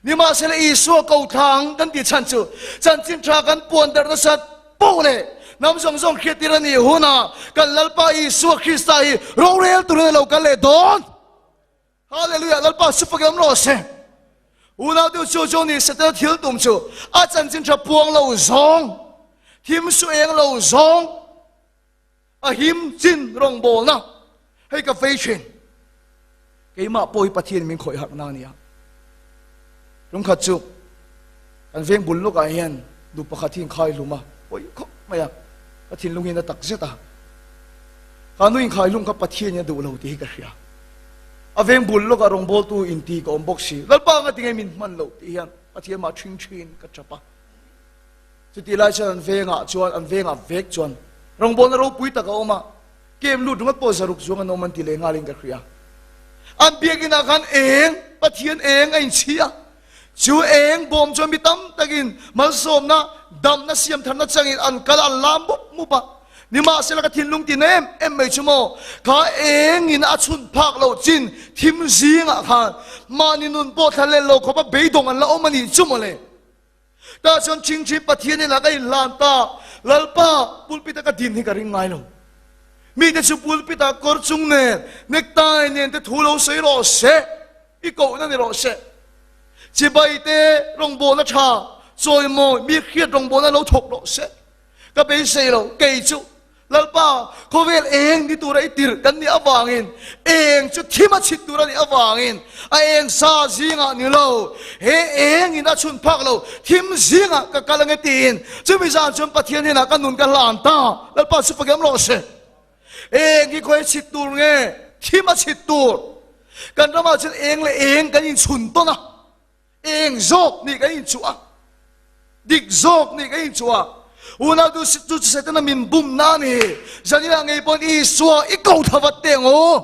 Speaker 1: Nimahsela Isua ko thlang kan tih chhan chu chanchin tha kan puan darh nasat pauh leh hnam zawng zawng hriattir a nih hunah kan Lalpa Isua Krista hi rorel turin a lo kal leh dawn. Hallelujah Lalpa chu fak em rawh se. Unau deuh chu chu ni Setana thil tum chu a chanchin tha puang lo zawng thim su eng lo zawng a him chin rawngbawlna hei ka vei thin keimah pawh hi Pathian min khawih harh na ania tumkhat chu kan veng bul lawkah hian nu pakhat hi inkhai hlum a pawi khawp mai a ka thinlung hi na tak zet a ka nu inkhai hlum kha Pathian in a duh lo tih hi ka hria A veng bul lawkah rawngbawltu inti ka awm bawk si. Lalpa anga tinge min hman loh tih hian Pathian mah ṭhing ṭhin ka ṭap a. Chutih lai chuan an vengah chuan an vengah vek chuan rawngbawlna ropui tak a awm a, kem lut ringawt pawh zaruk zuang an awm an ti leh nghalin ka hria. An biakinah khan eng, Pathian eng a inchhi a. Chu eng bawm chuan mi tam takin malsawmna, damna, siamtharna changin an kal a, an lam mup mup a. Nimahsela ka thinlung tin em em mai chu maw, kha engin a chhun phak loh chin thim zingah khan mahni nun pawh thla lel lo khawpa beidawng an la awm a nih chu maw le. Tah chuan ṭhingṭhi Pathian inah ka inhlan ta, Lalpa, pulpit-a ka din hi ka ring ngai lo. Mite chu pulpit-ah kawr chung nen, necktie nen te thu lo sawi rawh se. I kohna ni rawh se. Chibai te rawngbawlna tha chawimawi mi hriat rawngbawlna lo thawk rawh se. Ka beisei lo, kei chu Lalpa khawvel eng ni tura i tirh kan nih avangin, eng chu thim a chhit tur a nih avangin, a eng sa zingah ni lo, he engin a chhun phak lo, thim zingah ka kal ange tiin chumi zan chuan Pathian hnenah ka nun ka hlan ta. Lalpa chu fak em rawh se. Eng hi khawi chhit tur nge? Thim a chhit tur. Kan ramah chuan eng leh eng kan inchhun tawn a, eng zawk nih kan inchuh a, dik zawk nih kan inchuh a. Unau tu chu Setana min bumna a ni. Zaninah ngei pawn Isua i ko tha vat teh ang u.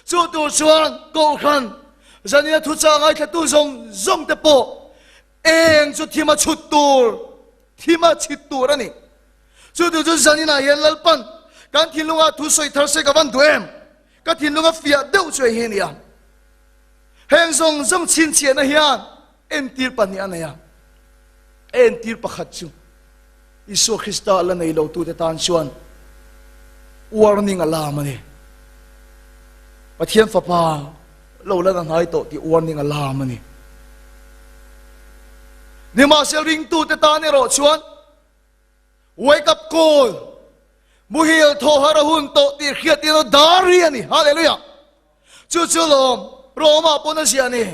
Speaker 1: Chu tur chuan Kohhran. Zanina thuchah ngaithlatu zawng zawng te pawh eng chu thima chhut tur, thima chhit tur a ni. Chu tu chu zaninah hian Lalpan kan thinlungah thu sawi thar se ka van duh em? Ka thinlunga fiah deuh chu hei hi a ni a. Heng zawng zawng chhinchhiahna hian entir pahnih a nei a. A entir pakhat chu Isua Krista la nei lotute tan chuan warning a lam a ni. Pathian Fapa lo lan a hnai tawh tih warning a lam a ni. Nimahsela ringtute tan erawh chuan Wake up call! Muhil thaw har a hun tawh tih hriat ina dar hi a ni. Hallelujah! Chu chu lawm Roma pawn a ziah ni.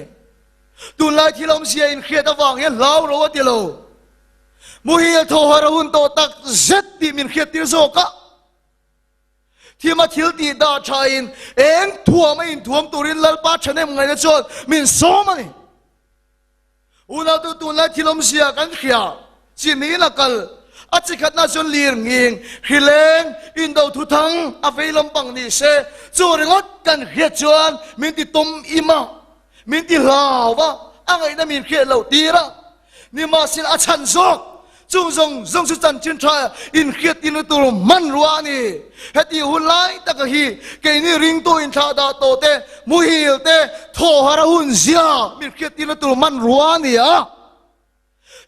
Speaker 1: Tunlai thil awmzia inhriat avang hian hlau ro a ti lo. Muhil thaw har a hun tawh tak zet tih min hriattir zawk a. Thima thil tih dah thain eng thuam a inthuam turin Lalpa thahnem ngaihna chuan min sawm a ni. Unautu tunlai thil awmzia kan hria, chi niin a kal. A chi khatna chuan lir nging, hri leng, indo thuthang a vei lampang ni se, chu ringawt kan hriat chuan min ti tum im a, min ti hlau a, a ngaihna min hriat loh tir a. Nimahsela a chhan zawk Chung zawng zawng chu chanchin tha inhriat tina tur hmanrua a ni. Heti hun lai taka hi keini ringtu inthlah dah tawh te, muhil te, thawhar a hun zia min hriat tirna tur hmanrua a ni a.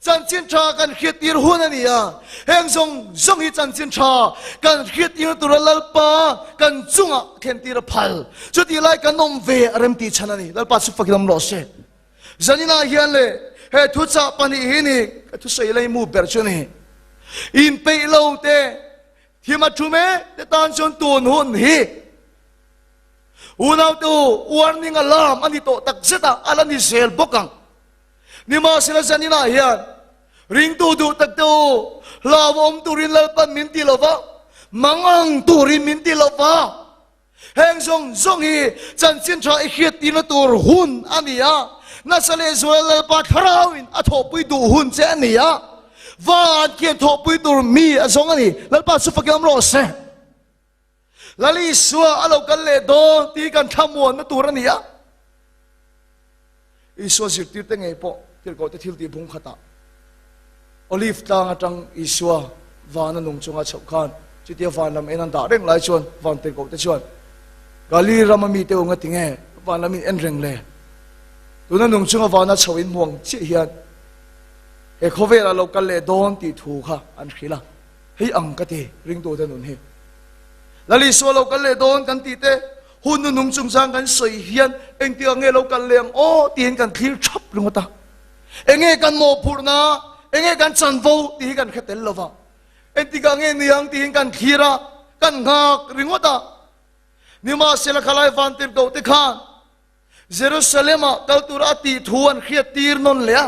Speaker 1: Chanchin tha kan hriat tir hun a ni a. Heng zawng zawng hi chanchin tha kan hriat tirna tura Lalpa kan chungah thlen tir a phal. Chutih lai kan awm ve a rem tih chhan a ni. Lalpa chu fakin awm rawh se. Zaninah hian le he thuchah pahnih hi ni ka thusawi lei mu ber chu ni. Inpeih lo te, thim a thu mek te tan chuan tun hun hi unau te u warning alarm a ni tawh tak zet a, a la ni zel bawk ang. Nimahsela zaninah hian ringtu duh tak te u hlauhawm turin Lalpan min ti lova, mangang turin min ti lova. Heng zawng zawng hi chanchin tha i hriat tirna tur hun a ni a, nasa leh zuala Lalpa Thlarauin a thawhpui duh hun che a ni a, van khian thawhpui tur mi a zawng a ni. Lalpa chu fakin awm rawh se. Lal Isua a lo kal leh dawn tih hi kan thlamuanna tur a ni a. Isua zirtirte ngei pawh tirhkohte thil tih bung khatah Olive tlang atang Isua vana nung chunga chhoh khan chutia van lam en an dah reng lai chuan van tirhkohte chuan Galili rama mite u nga tinge van lam in en reng le? Tuna nung chunga vana chhoh in hmuang chiah hian he khawvelah lo kal leh dawn tih thu kha an hrilh a. Hei ang ka ti, ringtute nun hi. Lal Isua lo kal leh dawn kan tih te, hun nunung chungchang kan sawi hian engtikah nge lo kal leh ang aw tiin kan thlir thap ringawt a. Enge kan mawhphurhna, enge kan chanvo tih hi kan hre tel lo va. Engtikah nge niang tiin kan thlir a, kan nghak ringawt a. Nimahsela khalai vantirhkoh te khan Jerusalem-ah kal tura a tih thu an hriat tir nawn leh a,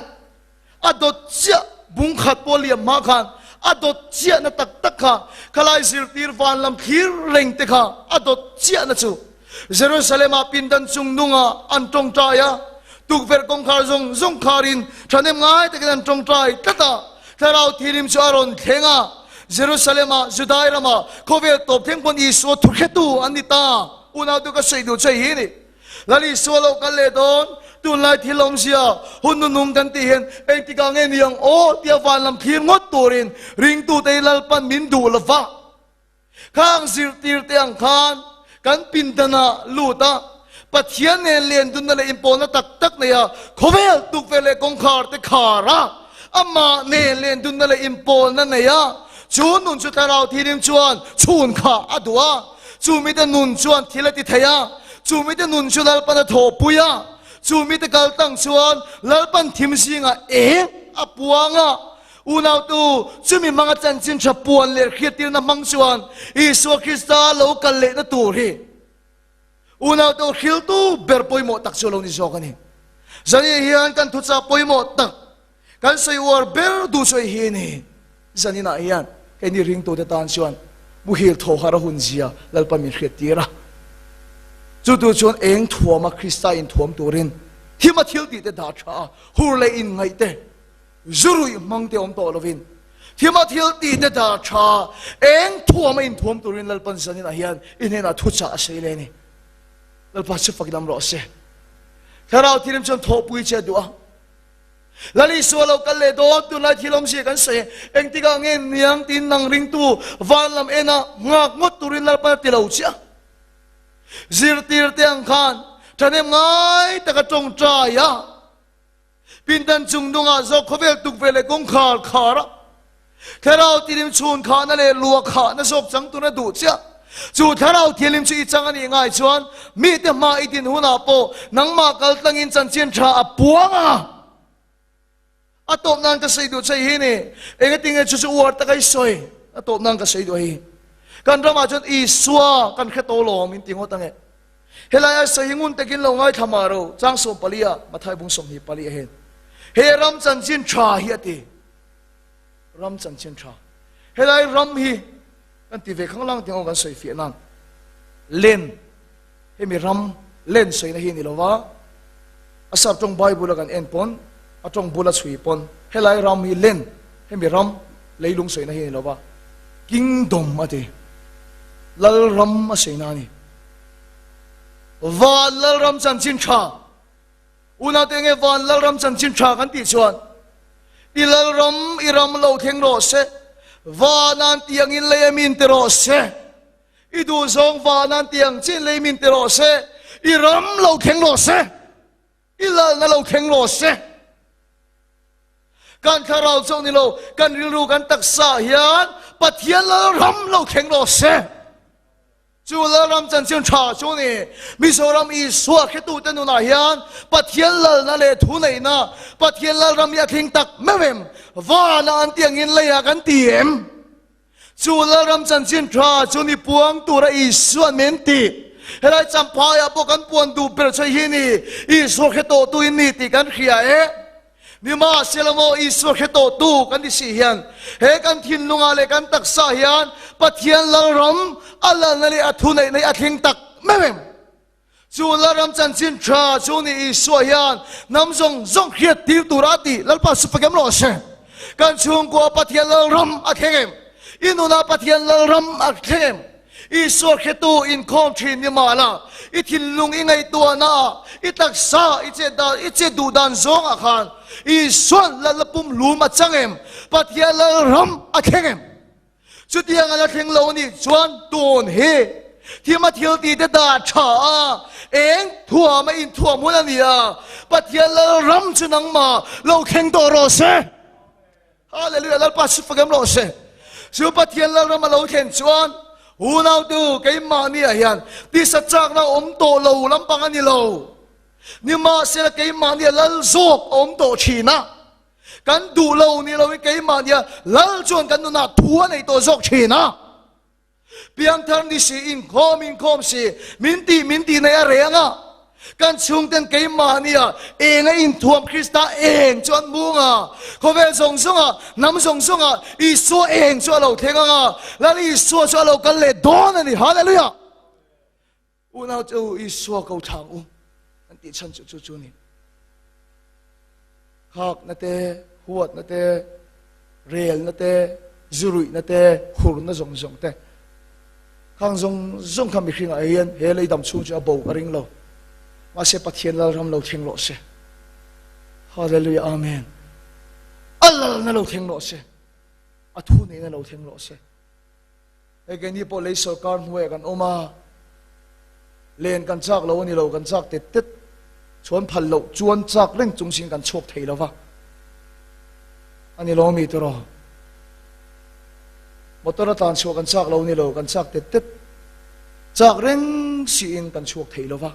Speaker 1: a dawt chiah bung khat pawh liam hma khan a dawt chiahna tak tak kha khalai zirtir van lam thlir reng te kha a dawt chiahna chu Jerusalem-ah pindan chung nungah an tawngtai a, tukverh kawngkhar zawng zawng kharin thahnem ngai takin an tawngtai tlat a, Thlarau Thilim chu a rawn thleng a, Jerusalem-ah Judai ramah khawvel tawp thleng pawn Isua thuhretu an ni ta. Unautu ka sawi duh che hi ni. Lal Isua lo kal leh dawn, tunlai thil awmzia, hun nunung kan tih hian engtikah nge ni ang aw tia van lam thlir ngawt turin ringtute hi Lalpan min duh lo va. Khang zirtirte ang khan kan pindanah lut a, Pathian nen lendunna leh inpawlna tak tak nei a, khawvel tukverh leh kawngkhar te khar a, amah nen lendunna leh inpawlna nei a, chu nun chu Thlarau Thianghlim chuan chhun kha a duh a. Chu mite nun chuan thil a ti thei a, chu mite nun chu Lalpan a thawhpui a, chu mite kal tang chuan Lalpan thim zingah eng a puang a. Unautu, chumi hmanga chanchin tha puan leh hriattirna hmang chuan Isua Krista lo kal lehna tur hi unautu hriltu ber pawimawh tak chu a lo ni zawk a ni. Zani hian kan thuchah pawimawh tak Kan sawi uar ber duh chu hei hi a ni, zaninah hian keini ringtute tan chuan muhil thaw har a hun zia Lalpa min hriat tir a. Chu tu chuan eng thuama Krista inthuam turin thima thil tih te dah tha a, hur leh inngaih te, zu ruih hmang te awm tawh lovin thima thil tih te dah tha a, eng thuama inthuam turin Lalpan zaninah hian i hnenah thuchah a sawi leh a ni. Lalpa chu fak dam rawh se. Thlarau Thianghlim chuan thawhpui che a duh a. Lal Isua lo kal leh dawn, tunlai thil awmzia kan sawi e. Engtikah nge niang tiin nang ringtu van lam ena nghak ngawt turin Lalpan a ti lo chiah. Zirtirte ang khan thahnem ngai taka tawngtai a, pindan chung nungah zawk khawvel tuk ve leh kawngkhar khar a, Thlarau Thianghlim chhun khahna leh lua khahna zawk chang tuna duh chiah. Chu Thlarau Thianghlim chu i chang a nih ngai chuan mite hma i din hunah pawh nangmah kal tlangin chanchin tha a puang a. A tawp nan ka sawi duh che hi ni. Engatinge chu chu uar taka i sawi? A tawp nan ka sawi duh hi. Kan ramah chuan Isua kan hre tawh lawm in ti ngawt ange. Helai a sawi hi ngun takin lo ngaithla mah ro, chang 14 ah Mathai bung 24 a hen. He ram chanchin tha hi a ti. Ram chanchin tha. Helai ram hi kan ti ve khanglang tih ang kan sawi fiah nan. Len Hemi ram len sawina hi a ni lo va, a sap tawng Bible a kan en pawn, a tawng bula chhui pawn helai ram hi len, hemi ram leilung sawina hi a ni lo va, kingdom a ti, lal ram a sawina a ni. Van lal ram chanchin tha, unaute enge van lal ram chanchin tha kan tih chuan, i lal ram i ram lo thleng rawh se, vanan tiangin lei a min ti rawh se. I duhzawng van an ti ang chin lei min ti rawh se, i ram lo thleng rawh se, i lalna lo thleng rawh se. Kan thlarau chauh ni lo, kan rilru kan taksa hian Pathian lal ram lo thleng rawh se. Chu lal ram chanchin tha chu ni. Mizoram Isua hretute nunah hian Pathian lalna leh thuneihna, Pathian lal ram hi a thleng tak meuh em? Vana an ti angin leiah kan ti em? Chu Lalram chanchin tha chu ni puang tura Isua'n min ti. Helai Champhaiah pawh kan puan duh ber chu hi ni, Isua hre tawhtu in ni tih kan hria e. Nimahsela maw Isua hre tawhtu kan ti si hian he kan thinlungah leh kan taksa hian Pathian Lalram a lalna leh a thuneihna hi a thleng tak meuh em? Chu Lalram chanchin tha chu ni Isua hian hnam zawng zawng hriat tir tura a ti. Lalpa su fakem rawh se. Kan chhungkua Pathian Lalram a thleng em? I nunah Pathian Lalram a thleng em? Isua hretu inkhawm thin ni mahla, i thinlung i ngaihtuahna, i taksa, i chet dan, i chet duh dan zawngah khan Isua'n Lal pum lum a chang em? Pathian Lalram a thleng em? Chutiang a la thleng lo nih chuan tun hi thima thil ti te dah tha a, eng thuam a inthuam hun a ni a, Pathian lal ram chu nangmah lo thleng tawh rawh se. Hallelujah, Lalpa chu fak em rawh se. Chu Pathian lal ram a lo thlen chuan unautu keimahni ah hian tisa chakna awm tawh lo lampang a ni lo. Nimahsela keimahni a lal zawk a awm tawh thin a. Kan duh lo ni loin keimahnia Lal chuan kan nunah thu a nei tawh zawk thin a. Piangthar ni si, inkhawm inkhawm si, min tih min tih nei a reng a. Kan chhungten keimahnia eng a inthuam Krista eng chu an hmung a. Khawvel zawng zawnga, hnam zawng zawnga Isua eng chu a lo thleng ang a. Lal Isua chu a lo kal leh dawn a ni. Hallelujah! Unau che u, Isua ko thlang u, an tih chhan chu chu chu ni. Khakna te, huatna te, relna te, zuruihna te, hurna zawng zawng te. Khang zawng zawng kha mihringah hian he lei dam chhung chu a bo ka ring lo. Mahse Pathian Lalram lo thleng rawh se. Hallelujah, Amen. A lalna lo thleng rawh se. A thu neihna lo thleng rawh se. Hei keini pawh lei sawrkar hnuaiah kan awm a, len kan chak lo a ni lo, kan chak tet tet chuan phal loh chuan chak reng chung sin kan chhuak thei lo va, a ni lo mi tiraw? Motor a tlan chhuah kan chak lo a ni lo, kan chak tet tet chak reng siin kan chhuak thei lo va,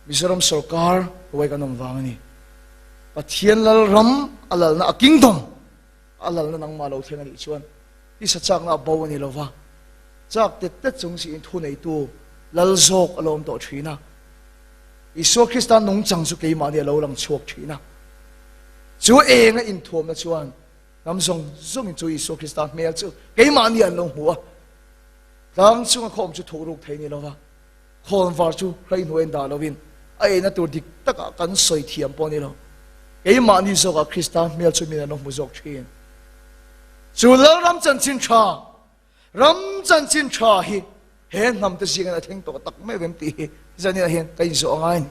Speaker 1: Mizoram sawrkar hnuai kan awm vang a ni. Pathian Lalram a lalna a kingdom a lalna nangmah lo thleng a nih chuan tisa chakna a bo a ni lo va, chak tet tet chung siin thuneitu lal zawk a lo awm tawh thin a. Isua Krista nungchang chu keimahni a lo lang chhuak thin a. Chu eng a inthuamna chuan hnam zawng zawngin chu Isua Krista hmel chu keimahni an lo hmu a. Tlang chunga khawm chu thuhruk thei ni lo va, khawnvar chu hraihnuaiin dah lovin a eina tur dik takah kan sawi thiam pawh a ni lo. Keimahni zawkah Krista hmel chu min an lo hmu zawk thin. Chu Lalram chanchin tha, ram chanchin tha hi he hnamte zingin a thleng tawh tak meuh em tih hi zaninah hian ka inzawh a ngai a ni.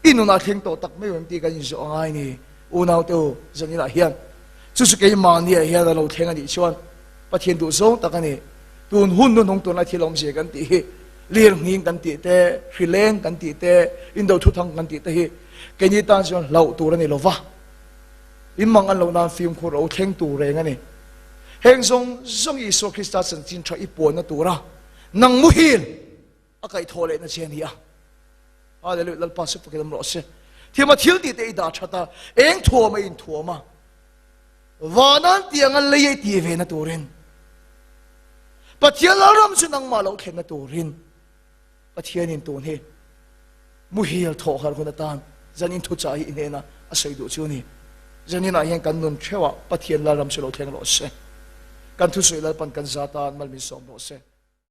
Speaker 1: I nunah thleng tawh tak mai em tih kan inzawh a ngai ni. Unaute u, zaninah hian chu chu keimahniah hian a lo thleng a nih chuan Pathian duh zawng tak a ni. Tun hun hnuhnung tunlai thil awmzia kan tih hi lir nghing kan tih te, hri leng kan tih te, indo thuthang kan tih te hi keini tan chuan hlauh tur a ni lo va. In mang an loh nan fimkhur ro thleng tur reng a ni. Heng zawng zawng Isua Krista chanchin tha i puanna tura nang muhil a kaihthawh lehna che a ni a. Hallelujah, Lalpa chu fakin awm rawh se. Thiam a thil tih te i dah that a, eng thuam a inthuam a, vanan tianga lei a i ti ve na turin, Pathian Lalram chu nangmah lo thlenna turin, Pathianin tun hi muhil thawh harh hun atan zanin thuchah hi i hnena a sawi duh chu a ni. Zaninah hian kan nun theuhah Pathian Lalram chu lo thleng rawh se. Kan thusawi Lalpan kan za tan mal min sawm rawh se.